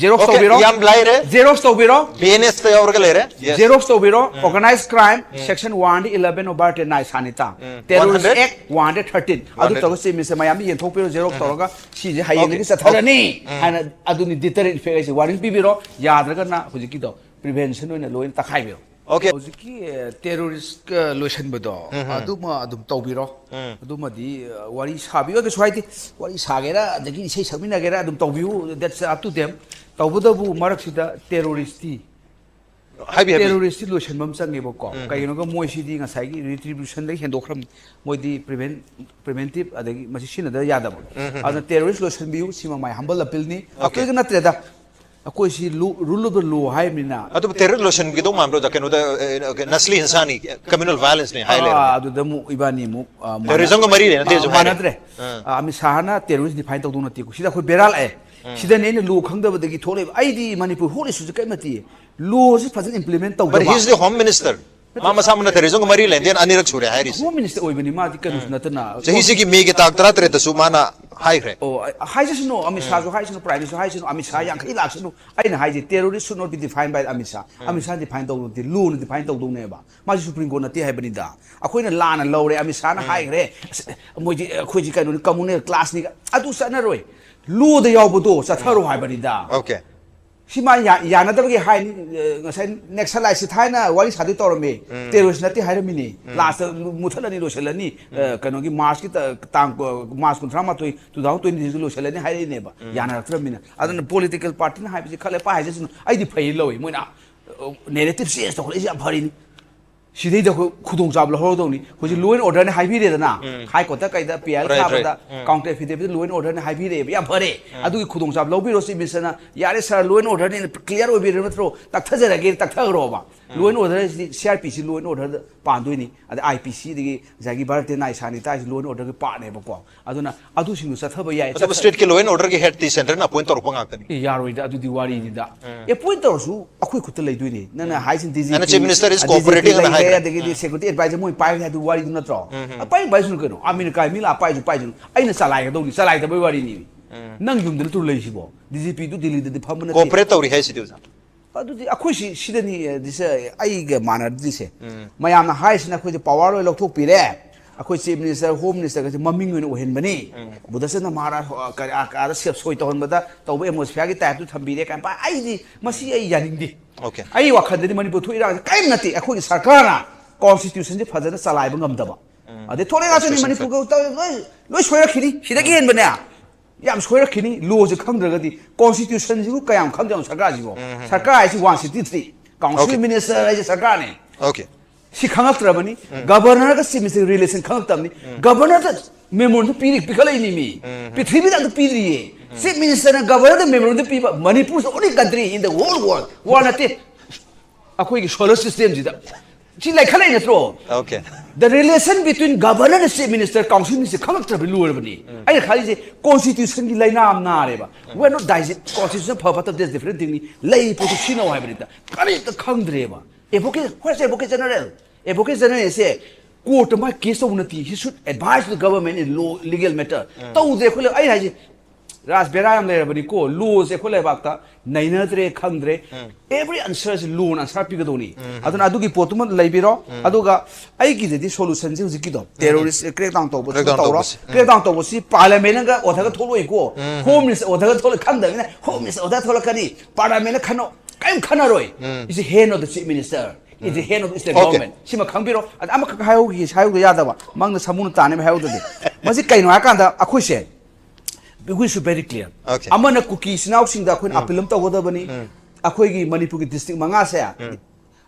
ꯖꯦꯔꯣꯛꯁ Okay, ꯇꯧꯕꯤꯔꯣ꯫ ꯌꯥꯝ ꯂꯥꯏꯔꯦ꯫ ꯖꯦꯔꯣꯛꯁ ꯇꯧꯕꯤꯔꯣ꯫ ꯕꯤ ꯑꯦꯟ ꯑꯦꯁꯇ ꯌꯥꯎꯔꯒ ꯂꯩꯔꯦ꯫ Yes. ꯖꯦꯔꯣꯛꯁ ꯇꯧꯕꯤꯔꯣ꯫ Organized crime section one eleven of Bharat ꯅꯥꯏ ꯁꯥꯅꯤꯇꯥ꯫ Terrorist Act one thirteen꯫ ꯑꯗꯨ ꯇꯧꯔꯒ ꯆꯤꯐ ꯃꯤꯅꯤꯁꯇꯔ ꯃꯌꯥꯝꯗ ꯌꯦꯟꯊꯣꯛꯄꯤꯔꯣ꯫ ꯖꯦꯔꯣꯛꯁ ꯇꯧꯔꯒ ꯁꯤꯁꯦ ꯍꯌꯦꯡꯗꯒꯤ Okay. ꯆꯠꯊꯔꯅꯤ ꯍꯥꯏꯅ ꯑꯗꯨꯅꯤ deterrent effect ꯍꯥꯏꯁꯦ꯫ Warning ꯄꯤꯕꯤꯔꯣ꯫ ꯌꯥꯗ꯭ꯔꯒꯅ ꯍꯧꯖꯤꯛꯀꯤꯗꯣ prevention ꯑꯣꯏꯅ ꯂꯣꯏꯅ ꯇꯛꯈꯥꯏꯕꯤꯔꯣ꯫ Okay. ꯍꯧꯖꯤꯛꯀꯤ ꯇꯦꯔꯣꯔꯤꯁꯀ ꯂꯣꯏꯁꯟꯕꯗꯣ ꯑꯗꯨꯃ ꯑꯗꯨꯝ ꯇꯧꯕꯤꯔꯣ꯫ ꯑꯗꯨꯃꯗꯤ ꯋꯥꯔꯤ ꯁꯥꯕꯤꯌꯣ, ꯀꯩꯁꯨ ꯍꯥꯏꯗꯦ꯫ ꯋꯥꯔꯤ ꯁꯥꯒꯦꯔꯥ ꯑꯗꯒꯤ ꯏꯁꯩ ꯁꯛꯃꯤꯟꯅꯒꯦꯔꯥ ꯑꯗꯨꯝ ꯇꯧꯕꯤꯌꯨ, that's up to them꯫ ꯇꯧꯕꯇꯕꯨ ꯃꯔꯛꯁꯤꯗ ꯇꯦꯔꯣꯔꯤꯁꯇꯤ ꯍꯥꯏꯕꯤ ꯍꯥꯏꯕꯤ꯫ ꯇꯦꯔꯣꯔꯤꯁꯇꯤ ꯂꯣꯏꯁꯟꯕ ꯑꯃ ꯆꯪꯉꯦꯕꯀꯣ꯫ ꯀꯩꯒꯤꯅꯣꯒ ꯃꯣꯏꯁꯤꯗꯤ ꯉꯁꯥꯏꯒꯤ ꯔꯤꯇ꯭ꯔꯤꯕ꯭ꯌꯨꯁꯟꯗꯒꯤ ꯍꯦꯟꯗꯣꯛꯈ꯭ꯔꯕꯅꯤ꯫ ꯃꯣꯏꯗꯤ ꯄ꯭ꯔꯤꯚꯦꯟ ꯄ꯭ꯔꯤꯚꯦꯟꯇꯤꯞ ꯑꯗꯒꯤ ꯃꯁꯤ ꯁꯤꯖꯤꯟꯅꯗꯕ ꯌꯥꯗꯕ꯫ ꯑꯗꯨꯅ ꯇꯦꯔꯣꯔꯤꯁ ꯂꯣꯏꯁꯟꯕꯤꯌꯨ, ꯁꯤꯃ my humble appealꯅꯤ꯫ Okay. ꯑꯩꯈꯣꯏꯒ ꯅꯠꯇ꯭ꯔꯦꯗ, ꯑꯩꯈꯣꯏꯁꯤ ꯔꯨꯜ ꯑꯣꯐ ꯂꯣ ꯍꯥꯏꯕꯅꯤꯅ꯫ ꯑꯗꯨꯕꯨ ꯇꯦꯔꯣꯔꯤꯁ ꯂꯣꯏꯁꯟꯒꯗꯧ ꯃꯥꯟꯕ꯭ꯔꯣ? ꯀꯩꯅꯣꯗ ꯑꯦ, ꯑꯦ, ꯅꯁꯂꯤ ꯍꯤꯡꯁꯥꯅꯤ, communal violenceꯅꯤ ꯍꯥꯏ ꯑꯥ, ꯂꯩꯔꯦ꯫ ꯑꯗꯨꯗ ꯑꯃꯨꯛ ꯏꯕꯥꯅꯤ ꯑꯃꯨꯛ, ꯑꯥ, ꯃꯥꯟꯅ-, terrorismꯒ ꯃꯔꯤ ꯂꯩꯅꯗꯦꯁꯨ ꯑꯥ, ꯍꯥꯏꯔꯦ꯫ ꯃꯥꯟꯅꯗ꯭ꯔꯦ꯫ ꯑꯥ꯫ ꯑꯥ, ꯑꯃꯤꯠ ꯁꯥꯍꯅ ꯇꯦꯔꯣꯔꯤꯁ ꯗꯤꯐꯥꯏꯟ ꯇꯧꯗꯧ ꯅꯠꯇꯦꯀꯣ꯫ ꯁꯤꯗ ꯑꯩꯈꯣꯏ ꯕꯦꯔꯥ ꯂꯥꯛꯑꯦ꯫ ꯁꯤꯗꯅꯦ ꯑꯩꯅ ꯂꯣ ꯈꯪꯗꯕꯗꯒꯤ ꯊꯣꯛꯂꯛꯏꯕ꯫ ꯑꯩꯗꯤ ꯃꯅꯤꯄꯨꯔ ꯍꯣꯠꯂꯤꯁꯤꯁꯨ ꯀꯔꯤꯝ ꯅꯠꯇꯦ꯫ ꯂꯣꯁꯤ ꯐꯖꯅ implement But ꯇꯧꯗꯕ꯫ He's the home minister. ꯃꯥ ꯃꯁꯥꯃꯛꯅ terrorismꯒ ꯃꯔꯤ ꯂꯩꯅꯗꯦꯅ ꯑꯅꯤꯔꯛ ꯁꯨꯔꯦ ꯍꯥꯏꯔꯤꯁꯦ꯫ ꯍꯣꯝ ꯃꯤꯅꯤꯁꯇꯔ ꯑꯣꯏꯕꯅꯤ, ꯃꯥꯗꯤ ꯀꯩꯅꯣꯁꯨ ꯅꯠꯇꯅ꯫ ꯆꯍꯤꯁꯤꯒꯤ ꯃꯦꯒꯤ ꯇꯥꯡ ꯇꯔꯥꯇꯔꯦꯠꯇꯁꯨ ꯃꯥꯅ ꯍꯥꯏꯈ꯭ꯔꯦ꯫ ꯑꯣ, ꯍꯥꯏꯖꯁꯅꯨ, ꯑꯃꯤꯠ ꯁꯥꯁꯨ ꯍꯥꯏꯁꯅꯨ, ꯄ꯭ꯔꯥꯏꯝ ꯃꯤꯅꯤꯁꯇꯔꯁꯨ ꯍꯥꯏꯁꯅꯨ, ꯑꯃꯤꯠ ꯁꯥ ꯌꯥꯡꯈꯩ ꯂꯥꯛꯁꯅꯨ꯫ ꯑꯩꯅ ꯍꯥꯏꯁꯦ, terrorist should not be defined by Amit ꯁꯥ꯫ ꯑꯃꯤꯠ ꯁꯥ ꯗꯤꯐꯥꯏꯟ ꯇꯧꯗꯦ, ꯂꯣꯅ ꯗꯤꯐꯥꯏꯟ ꯇꯧꯗꯧꯅꯦꯕ꯫ ꯃꯥꯁꯤ ꯁꯨꯄ꯭ꯔꯤꯝ ꯀꯣꯔꯠ ꯅꯠꯇꯦ ꯍꯥꯏꯕꯅꯤꯗ꯫ ꯑꯩꯈꯣꯏꯅ ꯂꯥꯟꯅ ꯂꯧꯔꯦ, ꯑꯃꯤꯠ ꯁꯥꯅ ꯍꯥꯏꯈ꯭ꯔꯦ, "ꯑꯁ, ꯃꯣꯏꯗꯤ, ꯑꯩꯈꯣꯏꯁꯤ ꯀꯩꯅꯣꯅꯤ, communal classꯅꯤ", ꯑꯗꯨ ꯆꯠꯅꯔꯣꯏ꯫ ꯂꯣꯗ ꯌꯥꯎꯕꯗꯣ ꯆꯠꯊꯔꯣ ꯍꯥꯏꯕꯅꯤꯗ꯫ Okay. ꯁꯤ ꯃꯥ ꯌꯥ-, ꯌꯥꯅꯗꯕꯒꯤ ꯍꯥꯏꯅꯤ꯫ ꯑ, ꯉꯁꯥꯏ ꯅꯦꯛꯁꯂꯥꯏꯠꯁꯤ ꯊꯥꯏꯅ ꯋꯥꯔꯤ ꯁꯥꯗꯣꯏ ꯇꯧꯔꯝꯃꯤ, ꯇꯦꯔꯣꯔꯤꯁ ꯅꯠꯇꯦ ꯍꯥꯏꯔꯝꯃꯤꯅꯤ꯫ ꯂꯥꯁꯇ ꯃꯨ-, ꯃꯨꯊꯠꯂꯅꯤ, ꯂꯣꯏꯁꯤꯜꯂꯅꯤ꯫ ꯑ, ꯀꯩꯅꯣꯒꯤ ꯃꯥꯔꯁꯀꯤ ꯇ-, ꯇꯥꯡ, ꯑ, ꯃꯥꯔꯁ ꯀꯨꯟꯊ꯭ꯔꯥ ꯃꯥꯊꯣꯏ, two thousand twenty six ꯂꯣꯏꯁꯤꯜꯂꯅꯤ ꯍꯥꯏꯔꯛꯏꯅꯦꯕ, ꯌꯥꯅꯔꯛꯇ꯭ꯔꯕꯅꯤꯅ꯫ ꯑꯗꯨꯅ ꯄꯣꯂꯤꯇꯤꯀꯦꯜ ꯄꯥꯔꯇꯤꯅ ꯍꯥꯏꯕꯁꯤ ꯈꯔ ꯂꯩꯄꯥ ꯍꯥꯏꯖꯁꯅꯨ, ꯑꯩꯗꯤ ꯐꯩ ꯂꯧꯏ꯫ ꯃꯣꯏꯅ, ꯑ, ꯅꯦꯔꯦꯇꯤꯞ ꯆꯦꯟꯖ ꯇꯧꯈꯠꯂꯛꯏꯁꯦ ꯌꯥꯝ ꯐꯔꯤꯅꯤ꯫ ꯁꯤꯗꯩꯗ ꯑꯩꯈꯣꯏ ꯈꯨꯗꯣꯡꯆꯥꯕ ꯂꯧꯍꯧꯔꯗꯧꯅꯤ꯫ ꯍꯧꯖꯤꯛ law and order ꯅꯤ ꯍꯥꯏꯕꯤꯔꯦꯗꯅ, ꯍꯥꯏ ꯀꯣꯔꯠꯇ ꯀꯩꯗ ꯄꯤ ꯑꯥꯏ ꯑꯦꯜ ꯊꯥꯕꯗ, counter affidavit law and order ꯅꯤ ꯍꯥꯏꯕꯤꯔꯛꯑꯦꯕ, ꯌꯥꯝ ꯐꯔꯦ꯫ ꯑꯗꯨꯒꯤ ꯈꯨꯗꯣꯡꯆꯥꯕ ꯂꯧꯕꯤꯔꯣ ꯆꯤꯐ ꯃꯤꯅꯤꯁꯇꯔꯅ꯫ ꯌꯥꯔꯦ ꯁꯥꯔ, law and order ꯅꯤ, clear ꯑꯣꯏꯕꯤꯔꯕ ꯅꯠꯇ꯭ꯔꯣ? ꯇꯛꯊꯖꯔꯒꯦ, ꯇꯛꯊꯈ꯭ꯔꯣꯕ꯫ Law and order CD C R P ꯁꯤ law and order ꯗ ꯄꯥꯟꯗꯣꯏꯅꯤ꯫ ꯑꯗ ꯑꯥꯏ ꯄꯤ ꯁꯤ, ꯑꯗꯒꯤ ꯉꯁꯥꯏꯒꯤ ꯚꯥꯔꯠꯇꯤꯌ ꯅ꯭ꯌꯥꯌ ꯁꯪꯍꯤꯇꯥ ꯁꯤ law and order ꯒꯤ part ꯅꯦꯕꯀꯣ꯫ ꯑꯗꯨꯅ ꯑꯗꯨꯁꯤꯡꯗꯣ ꯆꯠꯊꯕ ꯌꯥꯏ꯫ ꯑꯗꯨꯕꯨ ꯆꯠꯊ- state ꯀꯤ law and order ꯒꯤ head ꯇꯤ centre ꯅ appoint ꯇꯧꯔꯛꯄ ꯉꯥꯛꯇꯅꯤ꯫ ꯑꯦ, ꯌꯥꯔꯣꯏꯗ, ꯑꯗꯨꯗꯤ ꯋꯥꯔꯤꯅꯤꯗ꯫ Appoint ꯇꯧꯔꯁꯨ ꯑꯩꯈꯣꯏ ꯈꯨꯠꯇ ꯂꯩꯗꯣꯏꯅꯤ꯫ ꯅꯪꯅ ꯍꯥꯏꯁꯤꯅ D G P, ꯑꯗꯨꯅ chief minister is cooperating ꯑꯗꯒꯤ ꯑꯅ ꯍꯥꯏꯈ꯭ꯔꯦ꯫ ꯑꯗꯒꯤꯗꯤ security advisor ꯃꯣꯏ ꯄꯥꯏ ꯍꯥꯏ ꯑꯗꯨ ꯋꯥꯔꯤꯗꯨ ꯅꯠꯇ꯭ꯔꯣ? ꯄꯥꯏ ꯄꯥꯏꯁꯅꯨ ꯀꯩꯅꯣ, ꯑꯃꯦꯔꯤꯀꯥ ꯃꯤ ꯂꯥꯛ ꯄꯥꯏꯁꯨ ꯄꯥꯏꯁꯅꯨ, ꯑꯩꯅ ꯆꯂꯥꯏꯒꯗꯧꯅꯤ, ꯆꯂꯥꯏꯗꯕꯩ ꯋꯥꯔꯤꯅꯤ꯫ ꯅꯪ ꯌꯨꯝꯗ ꯅꯠꯇ꯭ꯔꯣ ꯂꯩꯁꯤꯕꯣ? D G P ꯗꯨ ꯗꯤꯜꯂꯤꯗꯗꯤ ꯐꯝꯕ ꯅꯠꯇꯦ꯫ Cooperate ꯇꯧꯔꯤ ꯍꯥꯏꯁꯤꯗꯤ ꯑꯣꯖꯥ꯫ ꯑꯗꯨꯗꯤ ꯑꯩꯈꯣꯏ ꯁꯤ, ꯁꯤꯗꯅꯤ, ꯑ, ꯗꯤꯁ-, ꯑꯩꯒ ꯃꯥꯟꯅꯗ꯭ꯔꯤꯁꯦ꯫ ꯃꯌꯥꯝꯅ ꯍꯥꯏꯔꯤꯁꯤꯅ ꯑꯩꯈꯣꯏꯗꯤ power ꯂꯣꯏ ꯂꯧꯊꯣꯛꯄꯤꯔꯦ, ꯑꯩꯈꯣꯏ chief minister, home minister ꯒꯁꯦ ꯃꯃꯤꯡ ꯑꯣꯏꯅ ꯑꯣꯏꯍꯟꯕꯅꯤ꯫ ꯕꯨꯙꯆꯟꯗ꯭ꯔ ꯃꯍꯥꯔꯥꯖ, ꯑ, ꯀꯔꯤ, ꯑ, ꯑꯥꯗ ꯁꯦꯞ ꯁꯣꯏ ꯇꯧꯍꯟꯕꯗ ꯇꯧꯕ atmosphere ꯒꯤ type ꯇꯨ ꯊꯝꯕꯤꯔꯦ ꯀꯥꯏꯅ ꯄꯥꯏ-, ꯑꯩꯗꯤ ꯃꯁꯤ ꯑꯩ ꯌꯥꯅꯤꯡꯗꯦ꯫ Okay. ꯑꯩ ꯋꯥꯈꯜꯗꯗꯤ ꯃꯅꯤꯄꯨꯔ ꯊꯣꯛꯏ ꯏꯔꯥꯡꯁꯦ ꯀꯔꯤꯝ ꯅꯠꯇꯦ, ꯑꯩꯈꯣꯏꯒꯤ ꯁꯔꯀꯥꯔꯅ constitution ꯁꯦ ꯐꯖꯅ ꯆꯂꯥꯏꯕ ꯉꯝꯗꯕ꯫ ꯑꯗꯩ ꯊꯣꯛꯂꯛꯑꯁꯨꯅꯤ constitution ꯃꯅꯤꯄꯨꯔꯒ ꯂꯣꯏ, ꯂꯣꯏ ꯁꯣꯏꯔꯛꯈꯤꯅꯤ, ꯁꯤꯗꯒꯤ ꯍꯦꯟꯕꯅꯦ꯫ ꯌꯥꯝ ꯁꯣꯏꯔꯛꯈꯤꯅꯤ꯫ Law ꯁꯦ ꯈꯪꯗ꯭ꯔꯒꯗꯤ, constitution ꯁꯤꯕꯨ ꯀꯌꯥꯝ ꯈꯪꯗꯣꯏꯅꯣ ꯁꯔꯀꯥꯔꯁꯤꯕꯨ? ꯁꯔꯀꯥꯔ ꯍꯥꯏꯁꯤ one sixty three, council Okay. minister ꯍꯥꯏꯁꯦ ꯁꯔꯀꯥꯔꯅꯦ꯫ Okay. ꯁꯤ ꯈꯪꯉꯛꯇ꯭ꯔꯕꯅꯤ꯫ Governor ꯒ chief minister ꯒꯤ relation ꯈꯪꯉꯛꯇꯕꯅꯤ꯫ Governor ꯗ memorandum ꯄꯤꯔꯤ, ꯄꯤꯈꯠꯂꯛꯏꯅꯤ ꯃꯤ꯫ ꯄ꯭ꯔꯤꯊꯤꯕꯤꯗ ꯑꯝꯇ ꯄꯤꯗ꯭ꯔꯤꯌꯦ꯫ Chief minister ꯅ governor ꯗ memorandum ꯄꯤꯕ, Manipur is the only country in the whole world, world ꯅꯠꯇꯦ, ꯑꯩꯈꯣꯏꯒꯤ solar system ꯁꯤꯗ꯫ ꯁꯤ ꯂꯩꯈꯠꯂꯛꯏ ꯅꯠꯇ꯭ꯔꯣ? Okay. The relation between governor and chief minister, council minister ꯈꯪꯉꯛꯇ꯭ꯔꯕ ꯂꯣꯏꯔꯕꯅꯤ꯫ ꯑꯩꯅ ꯈꯜꯂꯤꯁꯦ constitution ꯒꯤ ꯂꯩꯅꯥ ꯑꯃ ꯅꯥꯔꯦꯕ꯫ We are not digest-, constitution ꯐ ꯐꯠꯇꯕ, that's different thing ꯅꯤ꯫ ꯂꯩ ꯄꯣꯠꯇꯨ ꯁꯤꯖꯤꯟꯅꯧ ꯍꯥꯏꯕꯅꯤꯗ꯫ ꯀꯔꯤꯝꯇ ꯈꯪꯗ꯭ꯔꯦꯕ꯫ Advocate, where's advocate general? Advocate general ꯁꯦ court ꯇ ꯃꯥ case ꯇꯧꯕ ꯅꯠꯇꯦ꯫ He should advise the government in law, legal matter. ꯇꯧꯗꯦ ꯑꯩꯈꯣꯏ ꯂꯩ-, ꯑꯩ ꯍꯥꯏꯁꯦ ꯔꯥꯖ ꯕꯦꯔꯥ ꯌꯥꯝ ꯂꯩꯔꯕꯅꯤꯀꯣ꯫ Law ꯁꯦ ꯑꯩꯈꯣꯏ ꯂꯩꯕꯥꯛꯇ ꯅꯩꯅꯗ꯭ꯔꯦ, ꯈꯪꯗ꯭ꯔꯦ꯫ Every answer ꯁꯦ law ꯅ answer ꯄꯤꯒꯗꯧꯅꯤ꯫ ꯑꯗꯨꯅ ꯑꯗꯨꯒꯤ ꯄꯣꯠꯇꯨꯃ ꯂꯩꯕꯤꯔꯣ꯫ ꯑꯗꯨꯒ ꯑꯩꯒꯤꯗꯗꯤ solution ꯁꯦ ꯍꯧꯖꯤꯛꯀꯤꯗꯣ, terrorist crackdown ꯇꯧꯕꯁꯨ crackdown ꯇꯧꯔꯣ꯫ ꯇꯧꯕꯁꯦ꯫ Crackdown ꯇꯧꯕꯁꯤ parliament ꯅꯒ order ꯒ ꯊꯣꯛꯂꯛꯑꯣꯏꯀꯣ꯫ Home minister order ꯒ ꯊꯣꯛꯂꯛ-, ꯈꯪꯗꯕꯅꯤꯅ home minister order ꯊꯣꯛꯂꯛꯀꯅꯤ, parliament ꯅ ꯈꯟꯅꯧ, ꯀꯔꯤꯝ ꯈꯟꯅꯔꯣꯏ꯫ It's the hand of the chief minister. It's the hand of the state Okay. government. ꯁꯤꯃ ꯈꯪꯕꯤꯔꯣ꯫ ꯑꯗ ꯑꯃꯈꯛ ꯍꯥꯏꯍꯧꯈꯤ, ꯍꯥꯏꯍꯧꯗ ꯌꯥꯗꯕ꯫ ꯃꯪꯗ ꯁꯥꯃꯨꯅ ꯇꯥꯅꯦꯕ ꯍꯥꯏꯍꯧꯗꯗꯤ꯫ ꯃꯁꯤ ꯀꯩꯅꯣ ꯍꯥꯏꯀꯥꯟꯗ ꯑꯩꯈꯣꯏꯁꯦ, we should very clear. Okay. ꯑꯃꯅ ꯀꯨꯀꯤ ꯏꯆꯤꯟ ꯏꯅꯥꯎꯁꯤꯡꯗ ꯑꯩꯈꯣꯏꯅ appeal ꯑꯃ ꯇꯧꯒꯗꯕꯅꯤ꯫ ꯑꯩꯈꯣꯏꯒꯤ ꯃꯅꯤꯄꯨꯔꯒꯤ district ꯃꯉꯥꯁꯦ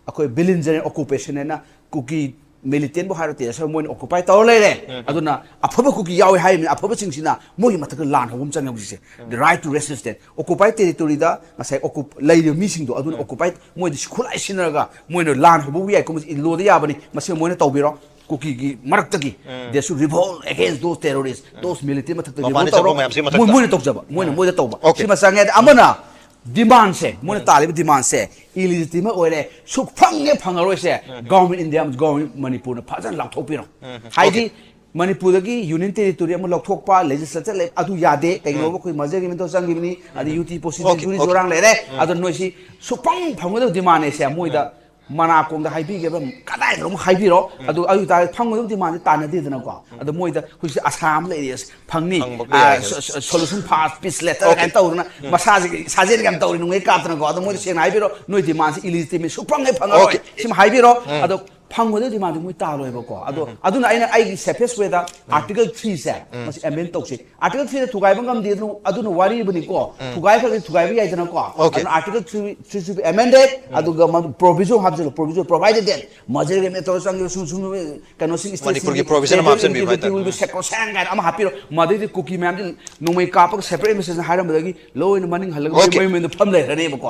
ꯑꯩꯈꯣꯏ ꯕꯤꯂꯤꯟꯖꯔ ꯑꯣꯀꯨꯄꯦꯁꯟ ꯍꯥꯏꯅ ꯀꯨꯀꯤ ꯃꯤꯂꯤꯇꯦꯟꯕꯨ ꯍꯥꯏꯔꯣ, ꯇꯦꯖꯁ ꯃꯣꯏꯅ ꯑꯣꯀꯨꯄꯥꯏ ꯇꯧꯔ ꯂꯩꯔꯦ꯫ ꯑꯗꯨꯅ ꯑꯐꯕ ꯀꯨꯀꯤ ꯌꯥꯎꯋꯦ ꯍꯥꯏꯔꯤꯕꯅꯤ, ꯑꯐꯕꯁꯤꯡꯁꯤꯅ ꯃꯣꯏꯒꯤ ꯃꯊꯛꯇ ꯂꯥꯟ ꯍꯧꯕ ꯑꯃ ꯆꯪꯉꯦ ꯍꯧꯖꯤꯛꯁꯦ꯫ The right to resistance. ꯑꯣꯀꯨꯄꯥꯏ ꯇꯦꯔꯤꯇꯣꯔꯤꯗ ꯉꯁꯥꯏ ꯑꯣꯀꯨꯞ ꯂꯩꯔꯤꯕ ꯃꯤꯁꯤꯡꯗꯣ ꯑꯗꯨꯅ ꯑꯣꯀꯨꯄꯥꯏ ꯃꯣꯏꯗ ꯈꯨꯠꯂꯥꯏ ꯁꯤꯖꯤꯟꯅꯔꯒ ꯃꯣꯏꯅ ꯂꯥꯟ ꯍꯧꯕꯕꯨ ꯌꯥꯏ, ꯀꯨꯝꯕꯁꯤ ꯏꯜꯂꯣꯗ ꯌꯥꯕꯅꯤ, ꯃꯁꯤ ꯃꯣꯏꯅ ꯇꯧꯕꯤꯔꯣ꯫ ꯀꯨꯀꯤꯒꯤ ꯃꯔꯛꯇꯒꯤ they should revolt against those terrorists, those militant ꯃꯊꯛꯇ revolt ꯇꯧꯔꯣ꯫ ꯃꯣꯏ, ꯃꯣꯏꯅ ꯇꯧꯖꯕ, ꯃꯣꯏꯅ ꯃꯣꯏꯗ ꯇꯧꯕ꯫ ꯁꯤꯃ ꯆꯪꯉꯦ꯫ ꯑꯗ ꯑꯃꯅ demandꯁꯦ, ꯃꯣꯏꯅ ꯇꯥꯜꯂꯤꯕ demandꯁꯦ illegitimate ꯑꯣꯏꯔꯦ, ꯁꯨꯛꯐꯪ ꯍꯦꯛ ꯐꯪꯉꯔꯣꯏꯁꯦ꯫ Government India ꯑꯃꯁꯨꯡ Government ꯃꯅꯤꯄꯨꯔꯅ ꯐꯖꯅ ꯂꯥꯎꯊꯣꯛꯄꯤꯔꯣ꯫ ꯍꯥꯏꯗꯤ ꯃꯅꯤꯄꯨꯔꯗꯒꯤ Union Territory ꯑꯃ ꯂꯧꯊꯣꯛꯄ, legislature ꯂꯩ, ꯑꯗꯨ ꯌꯥꯗꯦ꯫ ꯀꯩꯒꯤꯅꯣꯕ? ꯑꯩꯈꯣꯏ merger agreement ꯆꯪꯈꯤꯕꯅꯤ, ꯑꯗꯩ UT procedure, ꯖꯨꯔꯤ ꯖꯣꯔꯥꯡ ꯂꯩꯔꯦ꯫ ꯑꯗꯣ ꯅꯣꯏꯁꯤ ꯁꯨꯛꯐꯪ ꯐꯪꯒꯗꯕ demandꯅꯦꯁꯦ ꯃꯣꯏꯗ ꯃꯅꯥꯀꯣꯡꯗ ꯍꯥꯏꯕꯤꯒꯦꯕ, ꯀꯗꯥꯏꯗꯅꯣ ꯑꯃꯨꯛ ꯍꯥꯏꯕꯤꯔꯣ꯫ ꯑꯗꯨ, ꯑꯗꯨ ꯇꯥꯔꯗꯤ ꯐꯪꯉꯣꯏꯗꯕ demandꯗꯤ ꯇꯥꯟꯅꯗꯦꯗꯅꯀꯣ꯫ ꯑꯗꯣ ꯃꯣꯏꯗ ꯍꯧꯖꯤꯛ ꯑꯁꯥ ꯑꯃ ꯂꯩꯔꯤ, ꯑꯁ, ꯐꯪꯅꯤ, ꯐꯪꯕ ꯑ, ꯌꯥꯏ꯫ So-, so-, solution fast peace letter ꯀꯥꯏꯅ ꯇꯧꯗꯅ ꯃꯁꯥꯁꯦ ꯁꯥꯖꯦꯜ ꯌꯥꯝ ꯇꯧꯔꯤ, ꯅꯨꯡꯉꯩ ꯀꯥꯞꯇꯅꯀꯣ꯫ ꯑꯗꯣ ꯃꯣꯏꯗ ꯁꯦꯡꯅ ꯍꯥꯏꯕꯤꯔꯣ, ꯅꯣꯏ demandꯁꯤ illegitimate, ꯁꯨꯛꯐꯪ ꯍꯦꯛ ꯐꯪꯉꯔꯣꯏ꯫ ꯁꯤꯃ ꯍꯥꯏꯕꯤꯔꯣ꯫ ꯑꯗꯣ ꯐꯪꯒꯗꯕ demandꯗꯤ ꯃꯣꯏ ꯇꯥꯜꯂꯣꯏꯕꯀꯣ꯫ ꯑꯗꯣ ꯑꯗꯨꯅ ꯑꯩꯅ ꯑꯩꯒꯤ safest wayꯗ Article threeꯁꯦ ꯃꯁꯤ amend ꯇꯧꯁꯤ꯫ Article threeꯗ ꯊꯨꯒꯥꯏꯕ ꯉꯝꯗꯦ, ꯑꯗꯨꯅ, ꯑꯗꯨꯅ ꯋꯥꯔꯤꯕꯅꯤꯀꯣ꯫ ꯊꯨꯒꯥꯏꯈ꯭ꯔꯗꯤ ꯊꯨꯒꯥꯏꯕ ꯌꯥꯏꯗꯅꯀꯣ꯫ ꯑꯗꯨꯅ Article three, three should be amended, ꯑꯗꯨꯒ ꯃꯗꯨ provision ꯍꯥꯞꯆꯤꯜꯂꯣ, provision provided that merger agreement ꯇꯧꯔ ꯆꯪꯈꯤꯕ ꯁꯨꯝ, ꯁꯨꯝ ꯀꯩꯅꯣꯁꯤꯡ, stateꯁꯤꯡꯒꯤ ꯃꯅꯤꯄꯨꯔꯒꯤ provision ꯑꯃ ꯍꯥꯞꯆꯤꯟꯕꯤꯕ integrity ꯍꯥꯏꯇꯥꯔꯦ꯫ Will be sacrosanct ꯀꯥꯏꯅ ꯑꯃ ꯍꯥꯞꯄꯤꯔꯣ꯫ ꯃꯗꯩꯗꯤ ꯀꯨꯀꯤ ꯃꯌꯥꯝꯁꯤ ꯅꯣꯡꯃꯩ ꯀꯥꯞꯄꯒ separate administration ꯍꯥꯏꯔꯝꯕꯗꯒꯤ ꯂꯣꯏꯅ ꯃꯅꯤꯡ ꯍꯜꯂꯒ ꯃꯣꯏ ꯃꯌꯨꯝꯗ ꯐꯝ ꯂꯩꯈ꯭ꯔꯅꯦꯕꯀꯣ꯫